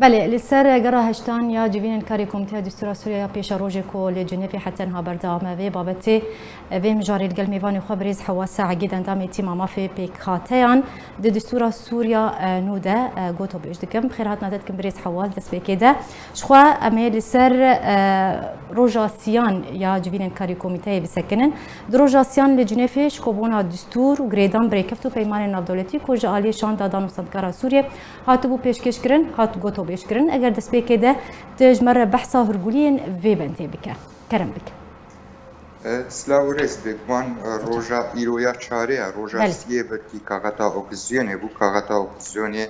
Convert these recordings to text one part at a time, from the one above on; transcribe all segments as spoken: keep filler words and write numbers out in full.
Belê, li ser gera heştan ya civînên karê Komîteya Destûra Sûriya ya pêşerojê ku li Cinevê heta niha berdewam e, vê babetê, vê mijarê li gel mêvanê xwe birêz Hewa Seegîd, endamê tîma mafê pêkhateyan di Destûra Sûriya, e, nû de, e, gotobêj dikim. Bi xêr hatina te dikim birêz Hewa, destpêkê de. Ji xwe em ê li ser, e, roja siyan ya civînên karê komîteyê bisekinin. Di roja siyan li Cinevê ji kobûna destûr û girêdan bi rêkeft û peymanên navdewletî ku ji alî Şanda Dan û Sendikara Sûriyê hatibû pêşkêşkirin, hat gotobêjkirin. Eger destpêkê de tu ji me re behsa hûrguliyên vê bendê bike. Kerem bike. E, silav û rêz, bêguman, e, roja îro ya çarê ye, roja Belê. siyê belkî kaxeta opozîsyonê bû. Kaxeta opozîsyonê,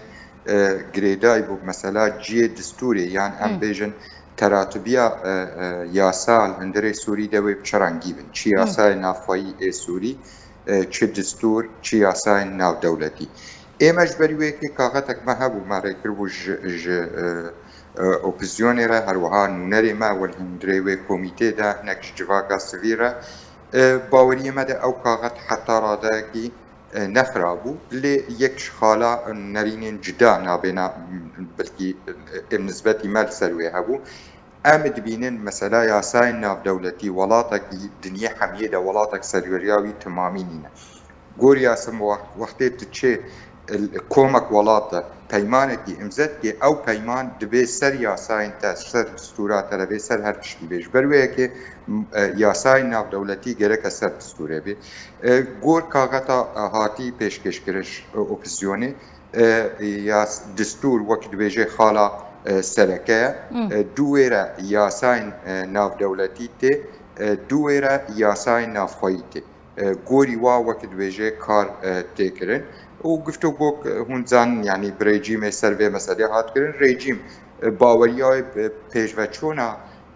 e, girêdayî bû, mesela cihê destûrê, yan em Hı. bêjin teratibiya, e, e, yasa li hundirê Sûrî de wê bi çi rengî bin? Çi Hı. yasayê navxweyî ê Sûrî, e, çi destûr, çi yasayên navdewletî. Ê me ji ber wê yekê kaxetek me hebû, me rê kiribû ji, ji, e, e, opozîsyonê re, her wiha nûnerê me, ewil hundirê wê komîtê de, hinek ji civaka sivîl re. E, baweriyê me de ew kaxet heta radeyekî, e, nexirabû. Lê yek ji xala nerînên cida nabêna, belkî, e, ê nisbetî me li ser wê hebû. Em dibînin mesela yasayên navdewletî, welatekî dinyê hemiyê de welatek serweriya wî timamî nîne. Gorî ya sim wext-, wextê tu çê, e, komek welat de peymanekî imze dikê, ew peyman dibê ser yasayên te, ser destûra te de bê, ser her tiştî bê. Ji ber wê yekê, m-, e, yasayên navdewletî gereke ser destûrê bê. E, gor kaxeta, e, hatî pêşkêşkirin ji, e, opozîsyonê, e, yas-, destûr wek dibêje xala, e, sereke ye. Hı. E, dû wê re yasayên, e, navdewletî tê, e, dû wê re yasayên navxweyî tê. E, gorî wa wek dibêje kar, e, tê kirin. Û giftogo, e, hûn zanin, yanî bi rejîmê ser vê meselê hat kirin. Rejîm, e, baweriya wê bi pêşveçûna,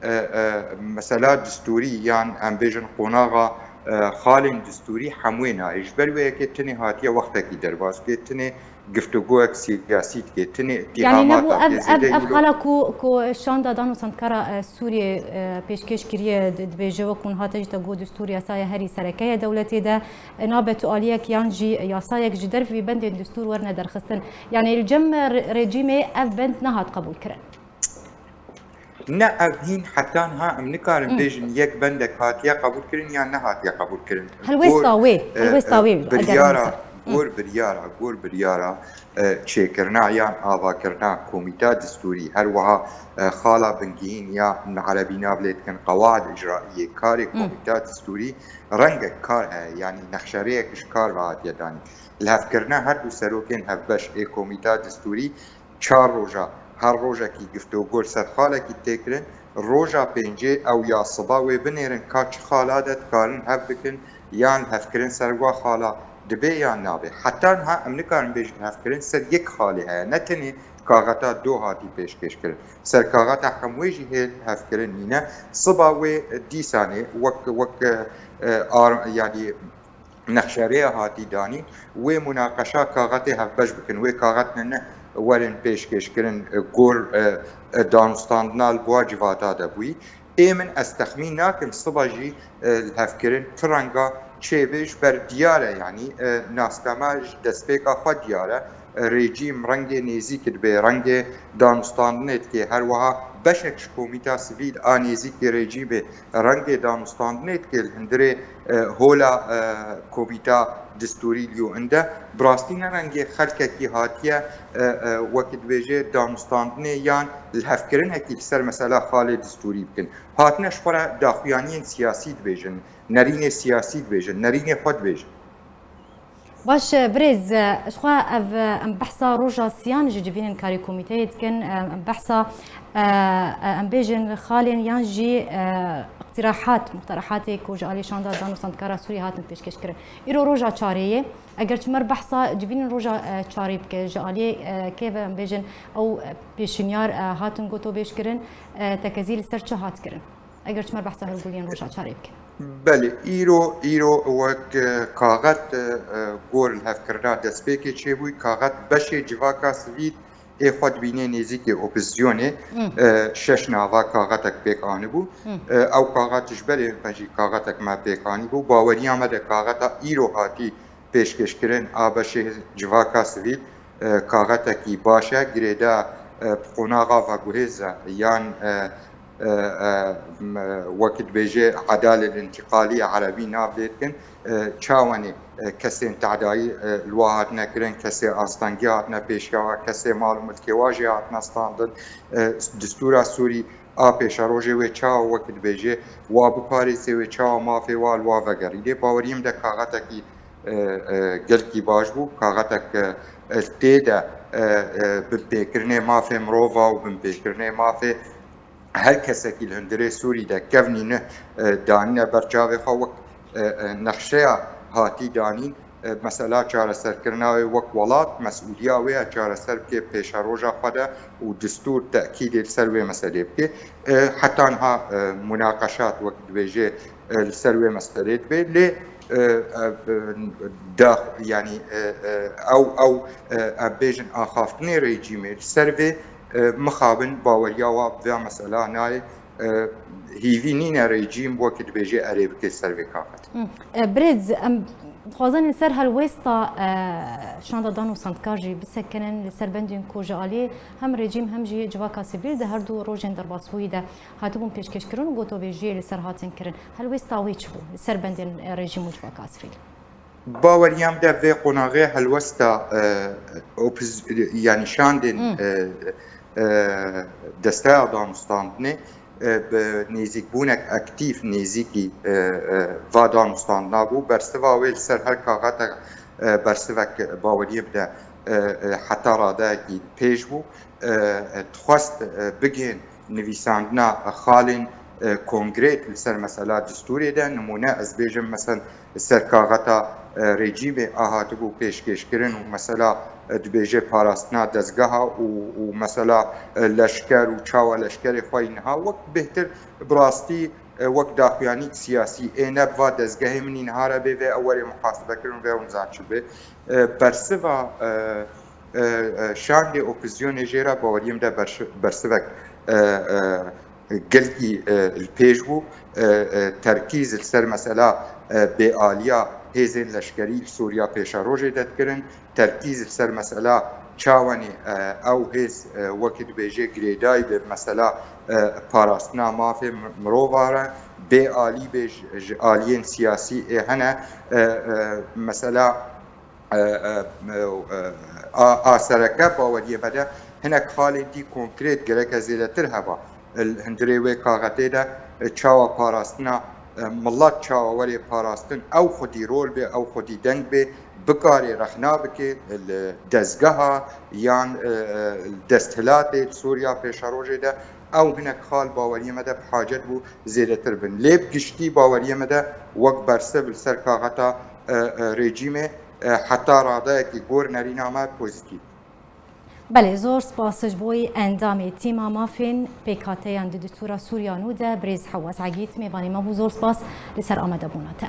e, e, mesela destûrî yan em bêjin qonaxa, e, xalên destûrî hemûyê nayê. Ji ber wê yekê tinê hatiye wextekî derbas bike, tinê giftogoyek siyasî dike, tinê Yanî nebû îtîhamata ev, ev, zêde ev îro xala ku, ku Şanda Dan û Sendikara, e, Sûriyê, e, pêşkêş kiriye, di-, dibêje wek hûn hate jî te got destûr yasaya herî sereke ye dewletê de, e, nabe tu aliyek yan jî yasayek ji dervî bendên destûr werine derxistin. Yanî li cem re-, rejîmê ev bend nehat qebûlkirin. Ne, ev hîn heta niha em nikarin Hı. bêjin yek bendek hatiye qebûlkirin yan nehatiye qebûlkirin. Helwêsta Gor, wê, e, helwêsta e, wê, eger biryara, hemse. Hı. gor biryara, gor biryara, e, çêkirina yan avakirina komîta destûrî, her wiha, e, xala bingehîn ya min erebî nav lê dikin, qewaid icraiyê, karê Hı. komîta destûrî rengek kar heye, yanî nexşerêyek ji kar ve hatiye danîn. Lihevkirina her du serokên hevbeş ê komîta destûrî çar roja, her rojekî giftogo li ser xalekî tê kirin, roja pêncê ew ya siba wê binêrin ka çi xala de dikarin hev bikin yan lihevkirin ser wa xala dibe yan nabe. Heta niha em nikarin bêjin lihevkirin ser yek xalê heye, ne tenê kaxeta do hatî pêşkêş kirin. Ser kaxeta hemûyê jî hê lihevkirin nîne. Siba wê dîsanê wek, wek, e, ar-, yanî nexşerêya hatî danîn, wê munaqeşa kaxetê hevbeş bikin. Wê kaxet ne, ne werin pêşkêşkirin, e, gor, e, e, danûstandina li bo civata de bûyî. Ê min ez texmîn nakim siba jî, e, lihevkirin ti renga çêbe ji ber diyar e, yanî, e, nasname ji destpêka xwe diyar e. E, rejîm rengê nêzîk dibe, rengê danûstandinê dike. Her wiha beşek ji komîta sivîl a nêzîkê rejîmê rengê danûstandinê dike li hundirê, e, hola, e, komîta destûrî li yo inde. Bi rastî ne rengê xelkekî hatiye, e, e, wek dibêje danûstandinê yan lihevkirinekî li ser mesela xalê destûrî bikin. Hatine ji xwe re daxuyaniyên siyasî dibêjin, nerînê siyasî dibêjin, nerînê xwe dibêjin. Baş, birêz, ji xwe ev, em behsa roja siyan ji civînên karê komîteyê dikin, em behsa, e, e, em bêjin xalên yan jî, e, iqtîrahat, muqterehatê ku ji alî Şanda Dan û Sendikara Sûriyê hatin pêşkêş kirin. Îro roja çarê ye, eger çimer behsa civînên roja, e, çarê bike, ji alî, e, kê ve em bêjin ew, e, pêşinyar, e, hatin gotobêj kirin, e, tekezî li ser çi hat kirin? Eger çimer behsa hûrguliyên roja çarê bikin. Belê, îro, îro wek, e, kaxet, e, e, gor lihevkirina destpêkê çêbûyî, kaxet beşê civaka sivîl ê xwe dibînê nêzîkê opozîsyonê, Hı. e, şeş nava kaxetek pêk anibû. Hı. E, ew kaxet ji berê me jî kaxetek me pêk anîbû. Baweriya me de kaxeta îro hatî pêşkêşkirin a beşê civaka sivîl, e, kaxetekî baş e, girêda e, bi qonaxa veguhêz e, yan e, e, e, m- wek dibêje edalê întiqalî erebî nav lê dikin, e, çawanê e, kesên tehdayî e, li wa hatine kirin, kesê astengî hatine pêşiya wa, kesê mal û milkê wa jê hatine standin, e, distûra Sûrî a pêşerojê wê çawa wek dibêje wa biparêzê, wê çawa mafê wa li wa vegerî. Lê baweriyê min de kaxetekî e, e, gelkî baş bû, kaxetek e, e, tê de e, e, binpêkirinê mafê mirova û binpêkirinê mafê her kesekî li hundirê Sûrî de kevnî neh e, danîne ber çavê xwe wek e, e, nexşeya hatî danîn, e, mesela çareserkirina wê wek welat mesûliya wê ye çareser bike pêşeroja xwe de û distûr tekîdê li ser wê meselê bike. E, heta niha e, munaqeşat wek dibêje e, li ser wê meselê dibe. Lê e, e, e, da, yanî e, e, ew, ew e, em bêjin axaftinê rejîmê li ser vê e, mixabin baweriya wa bi vê mesela nayê. E, hîvî nîne rejîm wekî dibêje erê bike ser vê kaxetê. Hı. E, Birêz, em dixwazin li ser helwêsta e, şanda dan û sandkar jî bisekinin, li ser bendên ku ji alî hem rejîm hem jî civaka sivîl di her du rojên derbasbûyî de hatibûn pêşkêşkirin û gotobêjiyê li ser hatin kirin. Helwêsta wê çi bû li ser bendên e, rejîm û civaka sivîl? Baweriya min de vê qonaxê helwesta e, opoz- yanî şandên Hmm. e, e, desteya danûstandinê e, bi nêzîkbûnek aktîf nêzîkî e, e, va danûstandina bû. Bersiva wê li ser her kaxetek e, bersivek baweriyê bide e, e, heta radeyekî pêş bû. E, e, dixwest e, bigihên nivîsandina xalên e, konkret li ser mesela distûrê de, nimûne ez bêjim, mesen li ser kaxeta e, rejîmê a hatibû pêşkêşkirin û mesela e, dibêje parastina dezgeha û, û mesela e, leşker û çawa leşkerê xwe yî niha wek bêhtir bi rastî e, wek daxuyanîk siyasî ê ne bi va dezgehê min î niha re bê vê ew werê muhasibekirin vê ew nizan çi bê. E, bersiva e, e, e, şandê opozîsyonê jê re baweriyê min de berş- bersivek e, e, gelkî e, li pêş bû. E, e, terkîz li ser mesela e, bêaliya hêzên leşkerî li Sûriya pêşerojê de dikirin. Terkîz li ser mesela çawanê e, ew hêz e, wekî dibêje girêdayî be mesela e, parastina mafê mi- mirova re bêalî be ji, ji aliyên siyasî ê hene e, e, mesela e, e, e, a, a sereke baweriyê me de hinek xalên dî konkret gereke zêdetir heba. Li hundirê wê kaxetê de e, çawa parastina e, milet çawa were parastin, ew xwedî rol bê, ew xwedî deng bê, bikarê rexna bike li dezgeha yan e, e, desthilatê li Sûriya pêşerojê de ew hinek xal baweriyê me de bi hacet bû zêdetir bin. Lê bi giştî baweriyê me de wek bersiv li ser kaxeta e, e, rejîmê e, heta radeyekî gor nerîna me pozîtîf. Belê, zor spas ji bo endamê tîma mafên pêkhateyan di distûra Sûriya nû de birêz Hewaz Egît mêvanê me bû. Zor spas li ser amadebûna te.